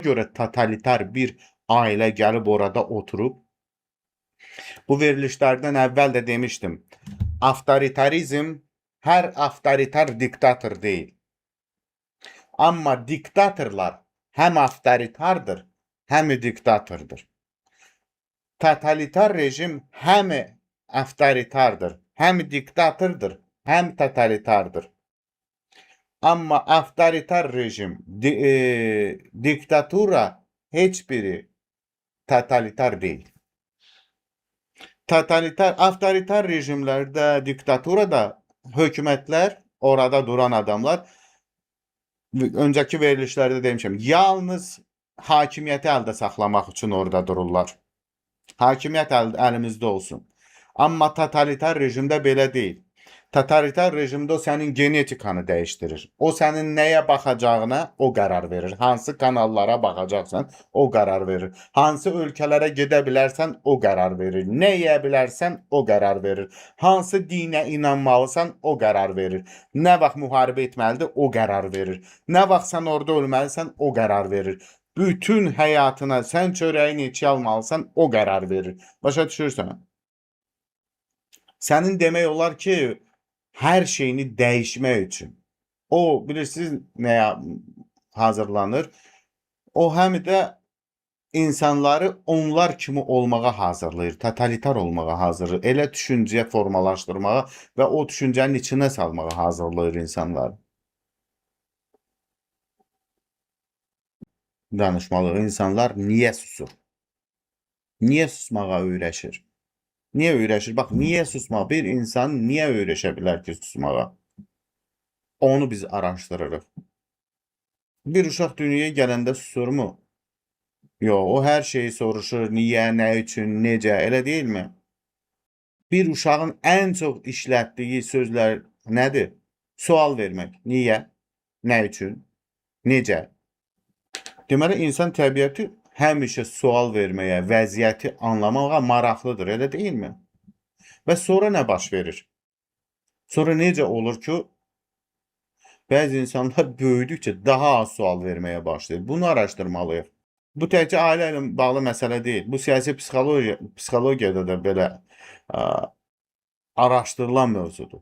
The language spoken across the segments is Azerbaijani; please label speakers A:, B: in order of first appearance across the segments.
A: Görə totalitar bir ailə gəlib orada oturub. Bu verilişlərdən əvvəl də demişdim. Avtoritarizm, hər avtoritar diktator deyil. Amma diktatorlar həm avtoritardır, həm diktatordur. Totalitar rejim həm avtoritardır, həm diktatordur, həm totalitardır. Amma avtoritar rejim, diktatura heç biri totalitar deyil. Totalitar, avtoritar rejimlərdə, diktaturada hökumətlər, orada duran adamlar, öncəki verilişlərdə demişəm, yalnız hakimiyyəti əldə saxlamaq üçün orada dururlar. Hakimiyyət əlimizdə olsun. Amma totalitar rejimdə belə deyil. Totalitar rejimdə o sənin genetikanı dəyişdirir. O sənin nəyə baxacağına o qərar verir. Hansı kanallara baxacaqsan, o qərar verir. Hansı ölkələrə gedə bilərsən, o qərar verir. Nə yeyə bilərsən, o qərar verir. Hansı dinə inanmalısan, o qərar verir. Nə vaxt müharibə etməlidir, o qərar verir. Nə vaxt sən orada ölməlisən, o qərar verir. Bütün həyatına sən çörəyi neçə almalısan, o qərar verir. Başa düşürsən? Sənin demək olar ki, hər şeyini dəyişmək üçün. O, bilirsiniz nəyə hazırlanır? O həm də insanları onlar kimi olmağa hazırlayır, totalitar olmağa hazırlayır. Elə düşüncəyə formalaşdırmağa və o düşüncənin içinə salmağa hazırlayır insanları. Danışmalıyıq. İnsanlar niyə susur? Niyə susmağa öyrəşir? Niyə öyrəşir? Bax, niyə susmaq? Bir insan niyə öyrəşə bilər ki susmağa? Onu biz araşdırırıq. Bir uşaq dünyaya gələndə susurmu? Yox, o hər şeyi soruşur. Niyə, nə üçün, necə, elə deyilmi? Bir uşağın ən çox işlətdiyi sözlər nədir? Sual vermək. Niyə? Nə üçün? Necə? Deməli, insan təbiəti həmişə sual verməyə, vəziyyəti anlamağa maraqlıdır, elə deyilmi? Və sonra nə baş verir? Sonra necə olur ki, bəzi insanlar böyüdükcə daha az sual verməyə başlayır? Bunu araşdırmalıyıq. Bu təkcə ailə ilə bağlı məsələ deyil. Bu siyasi psixologiyada da belə araşdırılan mövzudur.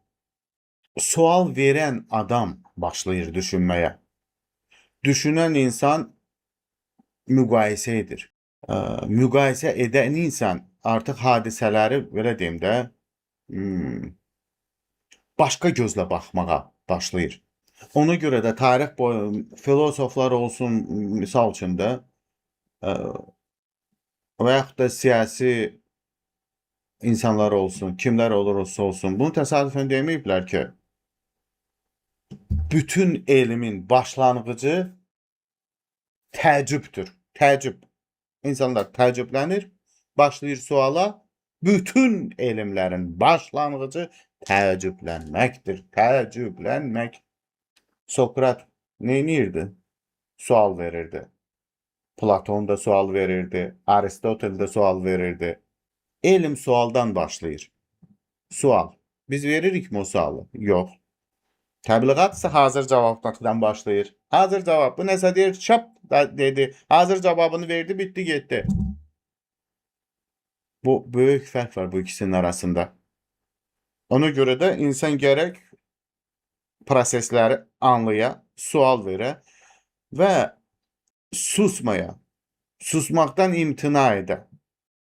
A: Sual verən adam başlayır düşünməyə. Düşünən insan müqayisə edir. Müqayisə edən insan artıq hadisələri, belə deyim də, başqa gözlə baxmağa başlayır. Ona görə də tarix boyu filosoflar olsun, misal üçün də, və yaxud da siyasi insanlar olsun, kimlər olursa olsun, bunu təsadüfən deməyiblər ki, bütün elmin başlanğıcı təəccübdür. Təəccüb. İnsanlar təəccüblənir, başlayır suala. Bütün elmlərin başlanğıcı təəccüblənməkdir. Təəccüblənmək. Sokrat nə edirdi? Sual verirdi. Platon da sual verirdi. Aristotel də sual verirdi. Elm sualdan başlayır. Sual. Biz veririkmi o sualı? Yox. Təbliğat isə hazır cavabdan başlayır. Hazır cavab. Bu nəsə deyir, çap dedi. Hazır cavabını verdi, bitdi, getdi. Bu böyük fərq var bu ikisinin arasında. Ona görə də insan gərək prosesləri anlaya, sual verə və susmaya, susmaqdan imtina edə.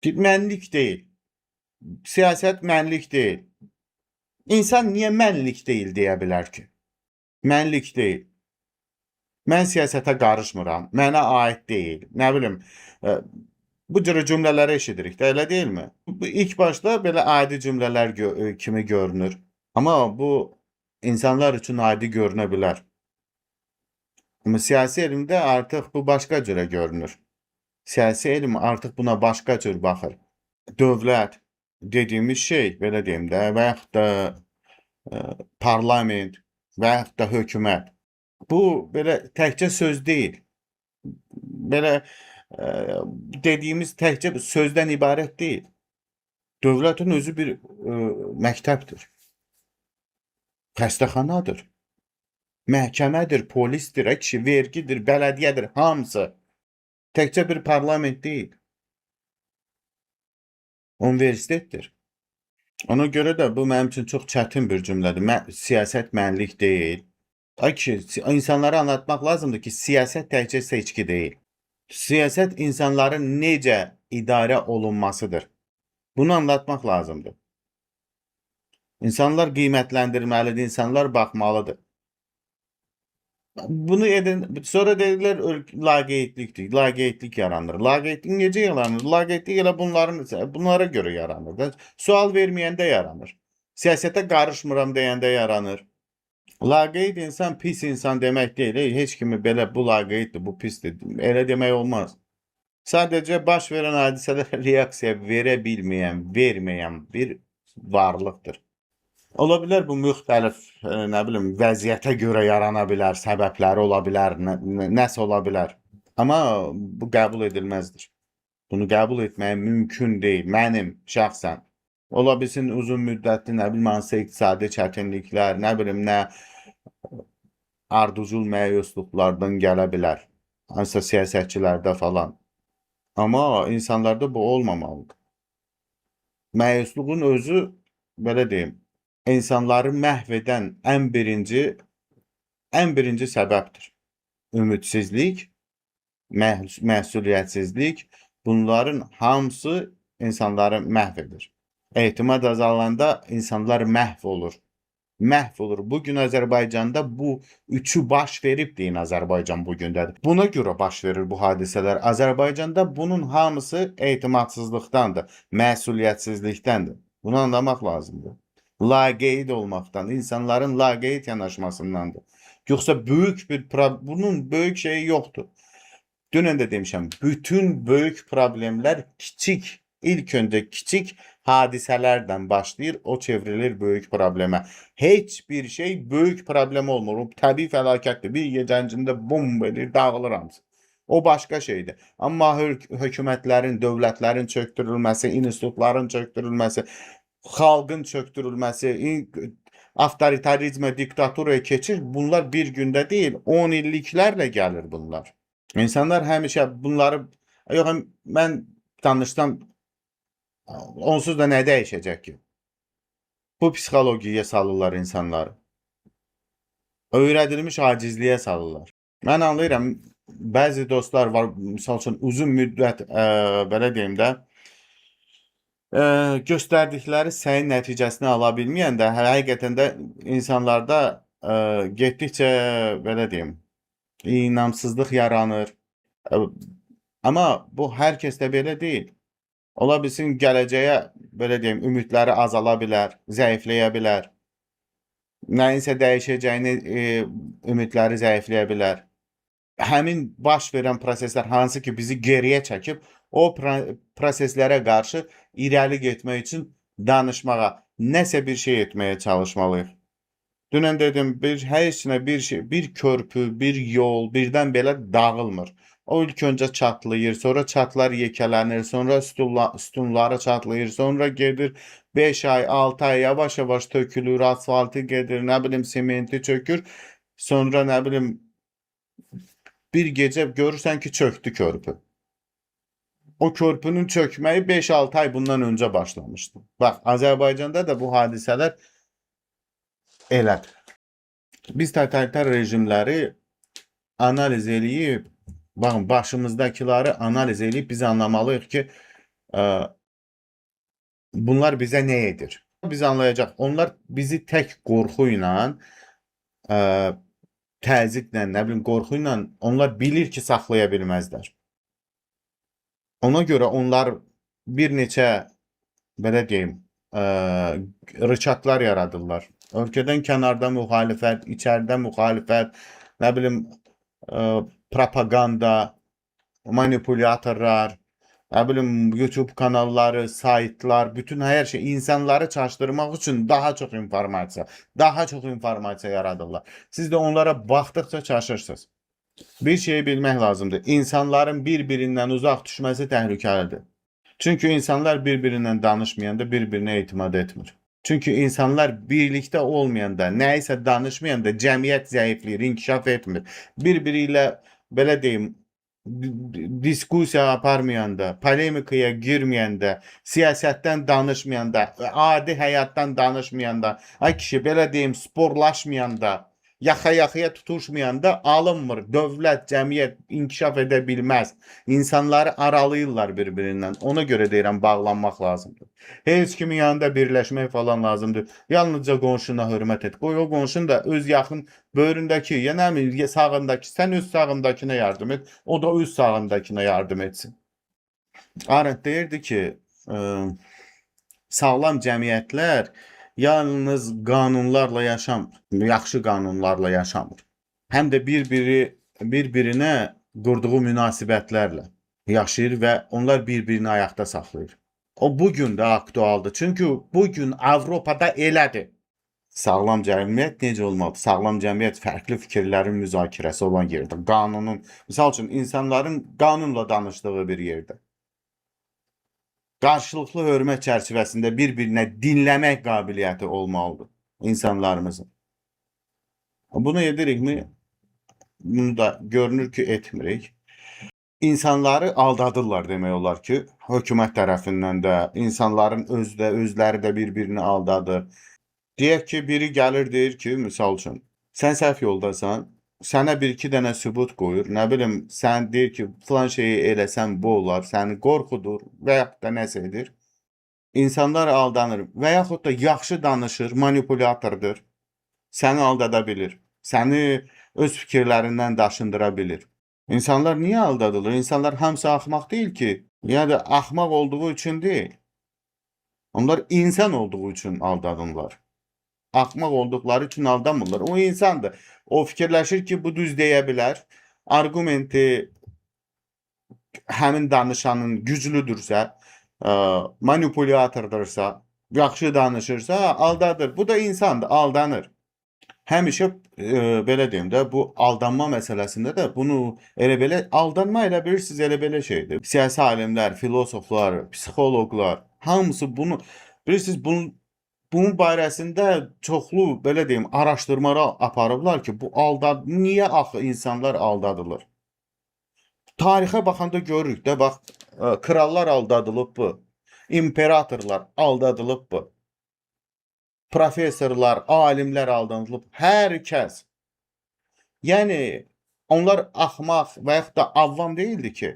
A: Mənlik deyil. Siyasət mənlik deyil. İnsan niyə mənlik deyil deyə bilər ki? Mənlik deyil. Mən siyasətə qarışmıram. Mənə aid deyil. Nə bilim, bu cür cümlələri eşidirik də, elə deyilmi? Bu ilk başda belə adi cümlələr kimi görünür. Amma bu insanlar üçün adi görünə bilər. Amma siyasi elmdə artıq bu başqa cürə görünür. Siyasi elm artıq buna başqa cür baxır. Dövlət dediyimiz şey, belə deyim də, və yaxud da parlament və yaxud da hökumət. Bu belə təkcə söz deyil. Belə dediyimiz təkcə sözdən ibarət deyil. Dövlətin özü bir məktəbdir. Xəstəxanadır. Məhkəmədir, polisdir, ay kişi, vergidir, bələdiyyədir, hamısı. Təkcə bir parlament deyil. Universitetdir. Ona görə də bu mənim üçün çox çətin bir cümlədir. Siyasət mənlik deyil. Ay kişi, insanlara anlatmaq lazımdır ki, siyasət təkcə seçki deyil. Siyasət insanların necə idarə olunmasıdır. Bunu anlatmaq lazımdır. İnsanlar qiymətləndirməlidir, insanlar baxmalıdır. Bunu edin, sonra dedilər laqeydlikdir, laqeydlik yaranır. Laqeydlik necə yaranır? Laqeydlik elə bunlara görə yaranır da. Sual verməyəndə yaranır. Siyasətə qarışmıram deyəndə yaranır. Laqeyd insan pis insan demək deyil. Ey, heç kimi belə bu laqeyddir, bu pisdir. Elə demək olmaz. Sadəcə baş verən hadisələrə reaksiya verə bilməyən, verməyən bir varlıqdır. Ola bilər bu müxtəlif, nə bilim, vəziyyətə görə yarana bilər, səbəbləri ola bilər, nəsə ola bilər. Amma bu qəbul edilməzdir. Bunu qəbul etməyə mümkün deyil, mənim şəxsən. Ola bilsin uzun müddətli, nə bilim, hansısa iqtisadi çətinliklər, nə bilim, nə ardıcıl məyusluqlardan gələ bilər. Hansısa siyasətçilərdə falan. Amma insanlarda bu olmamalıdır. Məyusluğun özü, belə deyim, insanları məhv edən ən birinci səbəbdir. Ümidsizlik, məsuliyyətsizlik, bunların hamısı insanları məhv edir. Etimad azalanda insanlar məhv olur. Məhv olur. Bugün Azərbaycanda bu üçü baş verib deyin Azərbaycan bugündədir. Buna görə baş verir bu hadisələr. Azərbaycanda bunun hamısı etimadsızlıqdandır, məsuliyyətsizlikdəndir. Bunu anlamaq lazımdır. Laqeyd olmaqdan, insanların laqeyd yanaşmasındandır. Yoxsa böyük bir bunun böyük şeyi yoxdur. Dünən də demişəm, bütün böyük problemlər kiçik, ilk öncə kiçik hadisələrdən başlayır, o çevrilir böyük problemə. Heç bir şey böyük problem olmur. O təbii fəlakətdir. Bir gecənin içində bum edir, dağılır hamısı. O başqa şeydir. Amma hökumətlərin, dövlətlərin çöktürülməsi, institutların çöktürülməsi, xalqın çöktürülməsi, avtoritarizmə, diktaturaya keçir. Bunlar bir gündə deyil, 10 illiklərlə gəlir bunlar. İnsanlar həmişə bunları, yox, mən danışsam onsuz da nə dəyişəcək ki? Bu psixologiyaya salırlar insanları. Öyrədilmiş acizliyə salırlar. Mən anlayıram, bəzi dostlar var, misal üçün uzun müddət, belə deyim də, göstərdikləri səyin nəticəsini ala bilməyəndə, həqiqətən də insanlarda getdikcə, belə deyim, inamsızlıq yaranır. Amma bu hər kəsdə belə deyil. Ola bilsin gələcəyə, belə deyim, ümidləri azala bilər, zəifləyə bilər. Nəyinsə dəyişəcəyini ümidləri zəifləyə bilər. Həmin baş verən proseslər hansı ki bizi geriyə çəkib, o proseslərə qarşı irəli getmək üçün danışmağa, nəsə bir şey etməyə çalışmalıyıq. Dünən dedim, hər nə bir şey, bir körpü, bir yol birdən belə dağılmır. O ilk öncə çatlayır, sonra çatlar yekələnir, sonra sütunları çatlayır, sonra gedir 5 ay, 6 ay yavaş-yavaş tökülür, asfaltı gedir, nə bilim simenti çökür. Sonra nə bilim bir gecə görürsən ki çöktü körpü. O körpünün çökməyi 5-6 ay bundan öncə başlamışdı. Bax, Azərbaycanda da bu hadisələr elədir. Biz totalitar rejimləri analiz eləyib, baxın, başımızdakıları analiz eləyib biz anlamalıyıq ki, bunlar bizə nə edir? Biz anlayacaq. Onlar bizi tək qorxu ilə, təzyiqlə, nə bilim, qorxu ilə onlar bilir ki, saxlaya bilməzlər. Ona görə onlar bir neçə, belə deyim, rıçaklar yaradırlar. Ölkədən kənarda müxalifət, içəridə müxalifət, nə bilim, propaganda, manipulyatorlar, nə bilim, YouTube kanalları, saytlar, bütün hər şey insanları çaşdırmaq üçün daha çox informasiya, daha çox informasiya yaradırlar. Siz də onlara baxdıqca çaşırsınız. Bir şeyi bilmək lazımdır. İnsanların bir-birindən uzaq düşməsi təhlükəlidir. Çünki insanlar bir-birindən danışmayanda bir-birinə etimad etmir. Çünki insanlar birlikdə olmayanda, nəyisə danışmayanda cəmiyyət zəifləyir, inkişaf etmir. Bir-biri ilə belə deyim, Diskussiya aparmayanda, polemikaya girməyəndə, siyasətdən danışmayanda, adi həyatdan danışmayanda, ay kişi, belə deyim, sporlaşmayanda, yaxa-yaxaya tutuşmayanda alınmır. Dövlət, cəmiyyət inkişaf edə bilməz. İnsanları aralayırlar bir-birindən. Ona görə deyirəm, bağlanmaq lazımdır. Heç kimin yanında birləşmək falan lazımdır. Yalnızca qonşuna hörmət et. Qoy o qonşun da öz yaxın böyründəki, ya nə bilim, sağındakı, sən öz sağındakına yardım et, o da öz sağındakına yardım etsin. Arendt deyirdi ki, sağlam cəmiyyətlər yalnız qanunlarla yaşamır, yaxşı qanunlarla yaşamır. Həm də bir-birinə qurduğu münasibətlərlə yaşayır və onlar bir-birini ayaqda saxlayır. O bu gün də aktualdır. Çünki bu gün Avropada elədir. Sağlam cəmiyyət necə olmalıdır? Sağlam cəmiyyət fərqli fikirlərin müzakirəsi olan yerdir. Qanunun, misal üçün, insanların qanunla danışdığı bir yerdir. Qarşılıqlı hörmət çərçivəsində bir-birinə dinləmək qabiliyyəti olmalıdır insanlarımızın. Bunu edirikmi? Bunu da görünür ki, etmirik. İnsanları aldadırlar demək olar ki, hökumət tərəfindən də, insanların özü də, özləri də bir-birini aldadır. Deyək ki, biri gəlir deyir ki, misal üçün, sən səhv yoldasan, sənə bir-iki dənə sübut qoyur, nə bilim, sən deyir ki, filan şeyi eləsən bu olar, səni qorxudur və yaxud da nəsə edir. İnsanlar aldanır və yaxud da yaxşı danışır, manipulyatordur. Səni aldada bilir, səni öz fikirlərindən daşındıra bilir. İnsanlar niyə aldadılır? İnsanlar hamısı axmaq deyil ki, yəni axmaq olduğu üçün deyil. Onlar insan olduğu üçün aldadırlar. Axmaq olduqları üçün aldanmırlar. O insandır. O fikirləşir ki, bu düz deyə bilər. Argumenti həmin danışanın güclüdürsə, manipulyatordursa, yaxşı danışırsa aldadır. Bu da insandır, aldanır. Həmişə belə deyim də, bu aldanma məsələsində də bunu elə belə aldanma elə bilirsiniz, elə belə şeydir. Siyasi alimlər, filosoflar, psixoloqlar hamısı bunu bilirsiniz, bunun barəsində çoxlu belə deyim araşdırmalar aparıblar ki, bu niyə axı insanlar aldadılır? Tarixə baxanda görürük də, bax, krallar aldadılıbmı? İmperatorlar aldadılıbmı? Professorlar, alimlər aldadılıb, hər kəs. Yəni onlar axmaq və yaxud da avvam deyildi ki.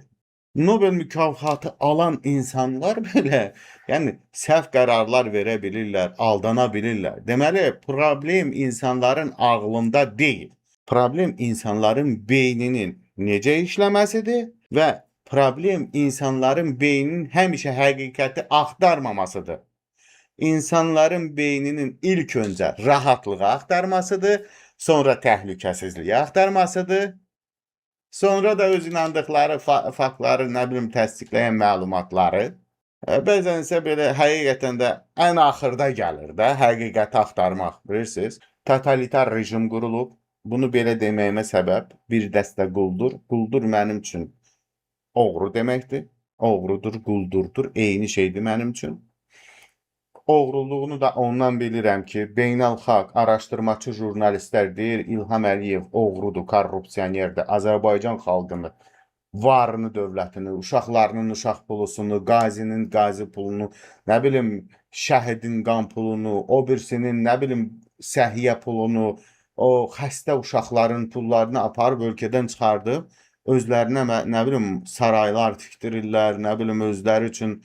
A: Nobel mükafatı alan insanlar belə, yəni səhv qərarlar verə bilirlər, aldana bilirlər. Deməli, problem insanların ağlında deyil. Problem insanların beyninin necə işləməsidir və problem insanların beyninin həmişə həqiqəti axtarmamasıdır. İnsanların beyninin ilk öncə rahatlığı axtarmasıdır, sonra təhlükəsizliyi axtarmasıdır. Sonra da öz inandıqları faktları, nə bilim, təsdiqləyən məlumatları. Bəzən isə belə həqiqətən də ən axırda gəlir də həqiqəti axtarmaq, bilirsiniz. Totalitar rejim qurulub. Bunu belə deməyimə səbəb bir dəstə quldur. Quldur mənim üçün oğru deməkdir. Oğrudur, quldurdur, eyni şeydir mənim üçün. Oğruluğunu da ondan bilirəm ki, beynəlxalq araşdırmaçı jurnalistlər deyir, İlham Əliyev oğrudur, korrupsionerdir, Azərbaycan xalqını, varını, dövlətini, uşaqlarının uşaq pulusunu, qazinin qazi pulunu, nə bilim, şəhidin qan pulunu, o birisinin, nə bilim, səhiyyə pulunu, o xəstə uşaqların pullarını aparıb ölkədən çıxardıb, özlərinə nə bilim, saraylar tikdirirlər, nə bilim, özləri üçün,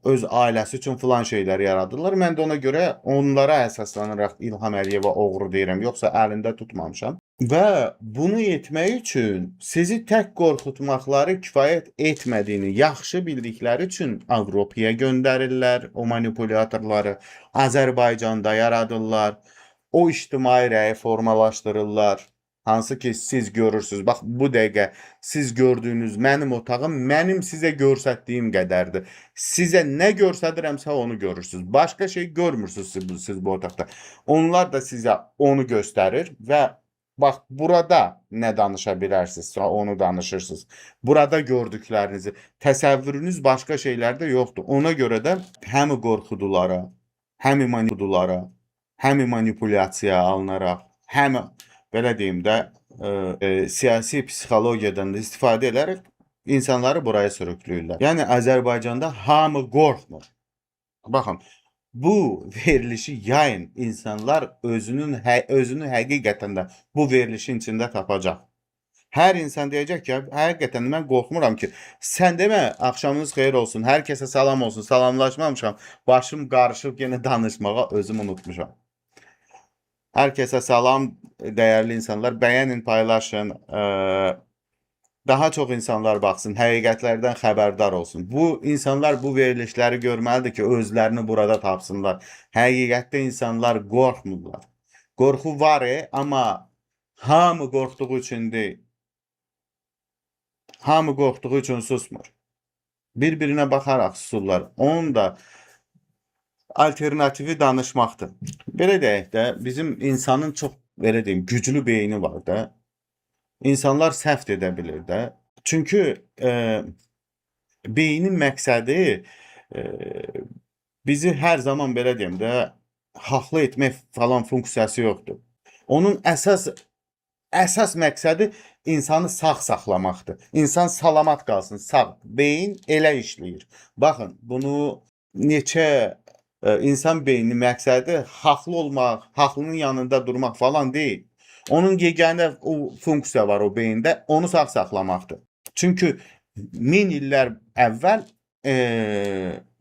A: öz ailəsi üçün filan şeylər yaradırlar. Mən də ona görə onlara əsaslanaraq İlham Əliyevə oğru deyirəm, yoxsa əlində tutmamışam. Və bunu etmək üçün sizi tək qorxutmaqları kifayət etmədiyini yaxşı bildikləri üçün Avropaya göndərirlər o manipulyatorları, Azərbaycanda yaradırlar, o ictimai rəyi formalaşdırırlar. Hansı ki siz görürsünüz. Bax bu dəqiqə siz gördüyünüz mənim otağım mənim sizə göstərdiyim qədərdir. Sizə nə göstərirəmsə onu görürsünüz. Başqa şey görmürsünüz siz bu otaqda. Onlar da sizə onu göstərir və bax burada nə danışa bilərsinizsə onu danışırsınız. Burada gördüklərinizi, təsəvvürünüz başqa şeylərdə yoxdur. Ona görə də həm qorxudulara, həm manipulyasiyaya alınaraq, həm belə deyim də, siyasi psixologiyadan da istifadə edərək insanları buraya sürükləyirlər. Yəni Azərbaycanda hamı qorxmur. Baxın, bu verilişi yayın, insanlar özünü həqiqətən də bu verilişin içində tapacaq. Hər insan deyəcək ki, həqiqətən mən qorxmuram ki, sən demə, axşamınız xeyir olsun, hər kəsə salam olsun, salamlaşmamışam, başım qarışıb yenə danışmağa özüm unutmuşam. Hər kəsə salam, dəyərli insanlar, bəyənin, paylaşın, daha çox insanlar baxsın, həqiqətlərdən xəbərdar olsun. Bu insanlar bu verilişləri görməlidir ki, özlərini burada tapsınlar. Həqiqətdə insanlar qorxmurlar. Qorxu var, amma hamı qorxduğu üçün deyil. Hamı qorxduğu üçün susmur. Bir-birinə baxaraq susurlar. Onun da alternativi danışmaqdır. Belə deyək də, bizim insanın çox belə deyim, güclü beyni var da. İnsanlar səhv də edə bilir də. Çünki beynin məqsədi bizi hər zaman belə deyim də haqlı etmək falan funksiyası yoxdur. Onun əsas məqsədi insanı sağ saxlamaqdır. İnsan salamat qalsın, sağ. Beyin elə işləyir. Baxın, bunu neçə insan beyninin məqsədi haqlı olmaq, haqlının yanında durmaq falan deyil. Onun yeganə o funksiya var o beyində, onu sağ saxlamaqdır. Çünki min illər əvvəl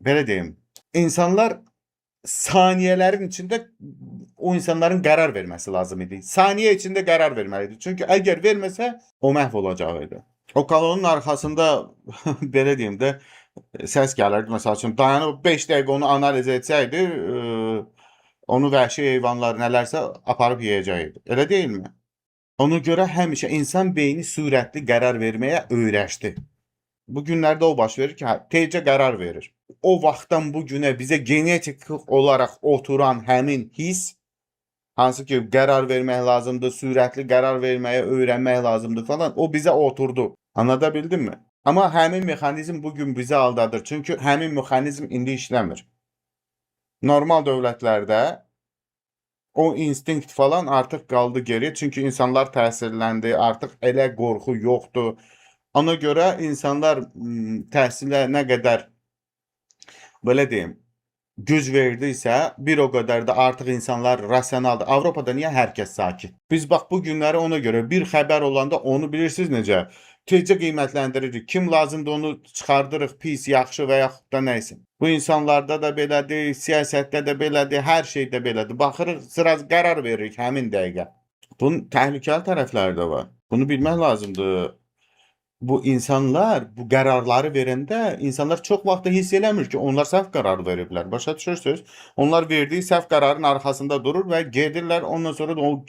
A: belə deyim, insanlar saniyələrin içində o insanların qərar verməsi lazım idi. Saniyə içində qərar verməli idi. Çünki əgər verməsə o məhv olacaq idi. O kolonun arxasında belə deyim də səs gəlirdi. Məsəl üçün dayanıb 5 dəqiqə onu analiz etsəydi, onu vəhşi heyvanlar nələrsə aparıb yeyəcəkdi. Elə deyilmi? Ona görə həmişə insan beyni sürətli qərar verməyə öyrəşdi. Bu günlərdə o baş verir ki, hə, tezcə qərar verir. O vaxtdan bu günə bizə genetik olaraq oturan həmin hiss, hansı ki qərar vermək lazımdır, sürətli qərar verməyə öyrənmək lazımdır falan, o bizə oturdu. Anlata bildim mi? Amma həmin mexanizm bu gün bizi aldadır. Çünki həmin mexanizm indi işləmir. Normal dövlətlərdə o instinkt falan artıq qaldı geri. Çünki insanlar təsirləndi, artıq elə qorxu yoxdur. Ona görə insanlar təhsilə nə qədər belə deyim, güc verdiysə, bir o qədər də artıq insanlar rasionaldır. Avropada niyə hər kəs sakit? Biz bax bu günləri ona görə bir xəbər olanda onu bilirsiniz necə? Tezcə qiymətləndiririk. Kim lazımdır onu çıxardırıq, pis, yaxşı və yaxud da nə isə. Bu insanlarda da belədir, siyasətdə də belədir, hər şeydə belədir. Baxırıq, sıraz qərar veririk həmin dəqiqə. Bunun təhlükəli tərəfləri də var. Bunu bilmək lazımdır. Bu insanlar bu qərarları verəndə insanlar çox vaxt da hiss eləmir ki, onlar səhv qərar veriblər. Başa düşürsüz? Onlar verdiyi səhv qərarın arxasında durur və gedirlər, ondan sonra da o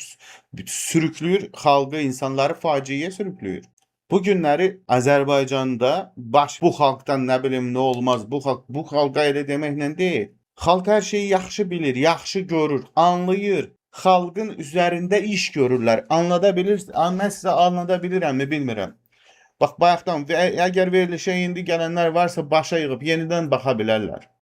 A: sürükləyir xalqı, insanları faciəyə sürükləyir. Bu günləri Azərbaycanda baş bu xalqdan nə bilim nə olmaz, bu xalq bu xalqa elə deməklə deyil. Xalq hər şeyi yaxşı bilir, yaxşı görür, anlayır. Xalqın üzərində iş görürlər. Anlada bilir, mən sizə anlada bilirəmmi bilmirəm. Bax bayaqdan və əgər verilişə indi gələnlər varsa başa yığıb yenidən baxa bilərlər.